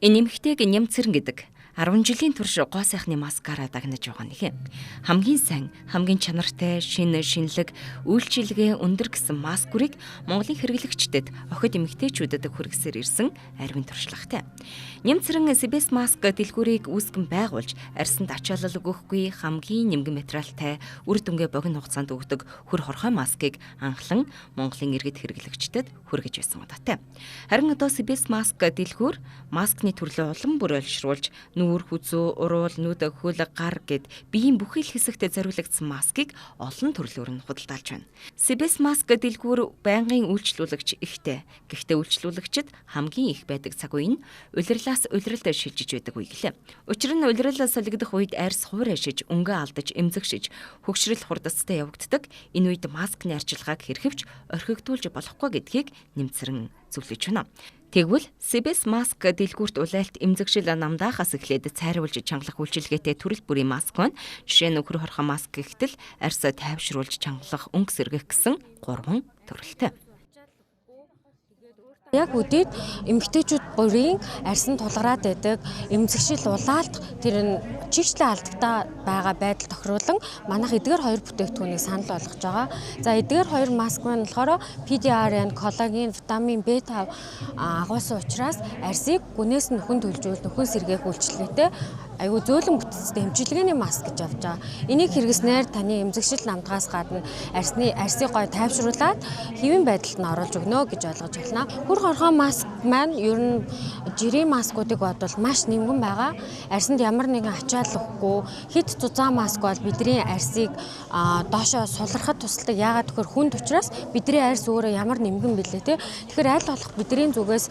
Энэ эмэгтэйг Нямцэрэн гэдэг 10 жилийн турш гоо сайхны маскаараа дагнаж байгаа нэг юм. Хамгийн сайн, хамгийн чанартай, шинэ, шинэлэг, үйлчилгээ өндөр гэсэн маск бүрийг Монголын хэрэглэгчдэд, охид эмэгтэйчүүдэд хүргэсээр ирсэн ариун туршлагатай. Нямцэрэн Сибэс маск дэлгүүрийг үүсгэн байгуулж, арьсанд ачаалал өгөхгүй хамгийн нэмгэн материалтай, үр дүнгээ богино хугацаанд өгдөг хөр хорхой маскыг анхлан Монголын иргэд хэрэглэгчдэд хүргэж байсан удаатай. Харин одоо Сибэс маск дэлгүүр маскны төрлөө улам бүр олшруулж, нүүр, хүзүү, уруул, нүд, хөл, гар гэд биеийн бүхий л хэсэгт зориулагдсан маскыг олон төрлөөр нь худалдаалж байна. Сибэс маск дэлгүүр байнгын үйлчлүүлэгч ихтэй. Гэхдээ үйлчлүүлэгчид хамгийн их байдаг цаг үе нь улирлаас улиралд шилжиж байдаг үе гэлээ. Учир нь улирал солигдох үед арьс хувир ашиж, өнгө алдаж, эмзэгшиж, хөгшрөл хурдацтай явагддаг. Энэ үед маскны арчилгааг хэрхэвч орхигдуулж болохгүй гэдгийг Нэмцэрэн зөвлөж байна. Тэгвэл Сибэс маск дэлгүүрт улайлт эмзэгшил намдаахаас эхлээд цайруулж чангалах үйлчилгээтэй төрөл бүрийн маск байна. Жишээ нь хөр хорхой маск гэхтэл арьс тайвшруулж чангалах, өнгө сэргэх гэсэн 3 төрөлтэй. Яг үдээд эмэгтэйчүүд бүрийн арьсан тулгараад байдаг эмзэгшил улаалт тэр нь чигчлэн алдагтаа байгаа байдал тохируулан манайх эдгээр хоёр бүтээгдэхүүнийг санал болгож байгаа. За, эдгээр хоёр маск маань болохоор PDRN, коллаген, витамин B5 агуулсан учраас арьсыг гүнээс нь нөхөн төлжүүл, нөхөн сэргээх үйлчилгээтэй айгүй зөөлөн бүтцтэй эмчилгээний маск гэж явж байгаа. Энийг хэрэглэснээр таны эмзэгшил намдгаас гадна арьсыг гой тайвшруулад хэвийн байдалд нь оруулж өгнө гэж ойлгож байна. Хөр хорхой маск маань ер нь жирийн маскуудыг бодвол маш нэмгэн байгаа. Арьсанд ямар нэгэн ачаал өгөхгүй, хэт зузаан маск бол бидний арьсыг доошоо сулрахад тусалдаг. Яагаад гэхээр хүнд учраас бидний арьс өөрөө ямар нэмгэн бэлээ те. Тэгэхээр аль болох бидний зүгээс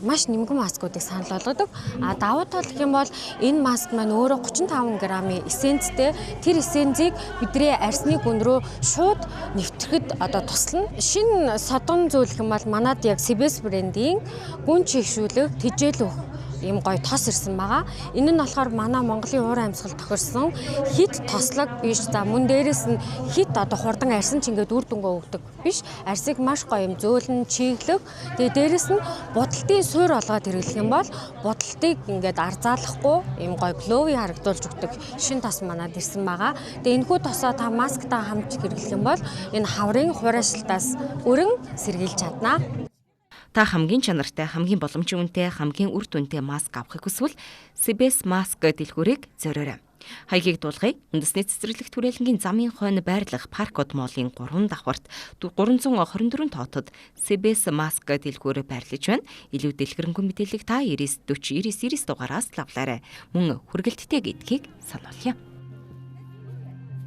маш нэмгэн маскуудыг санал болгодог. А давуу тал гэх юм бол энэ маск маань өөрөө 35 грамын эссенцтэй. Тэр эссенцийг бидний арьсны гүн рүү шууд нэвтрэхэд одоо туслана. Шинэ содон зүйл гэх юм бол манад яг Сибэс брендийн гүн чийгшүүлэх, тэжээл өгөх ийм гоё тос ирсэн байгаа. Энэ нь болохоор манай Монголын уур амьсгал тохирсон хэт тослог биш. За, мөн дээрэс нь хэт одоо хурдан арьсан ч ингээд үр дүнгээ өгдөг биш. Арьсыг маш гоё юм зөөлөн чиглэх. Тэгээ дээрэс нь будалтын суур олгоод хэрэглэх юм бол будалтыг ингээд арзаалахгүй ийм гоё glowy харагдуулж өгдөг шин тос манад ирсэн байгаа. Тэгээ энэхүү тосоо та масктаа хамт хэрэглэх юм бол энэ хаврын хураашилтаас өрн сэргийлж чадна. Та хамгийн чанартай, хамгийн боломжийн үнэтэй, хамгийн үр дүнтэй маск авахыг хүсвэл Сибэс маск дэлгүүрийг зориорой. Хаягийг дуулгая. Үндэсний цэцэрлэгт хүрээлэнгийн замын хойно байрлах Паркод молын 3 давхарт 324 тоотод Сибэс маск дэлгүүр байрлаж байна. Илүү дэлгэрэнгүй мэдээллийг та 99 40 99 99 дугаараас лавлаарай. Мөн хүргэлттэй гэдгийг сануулъя.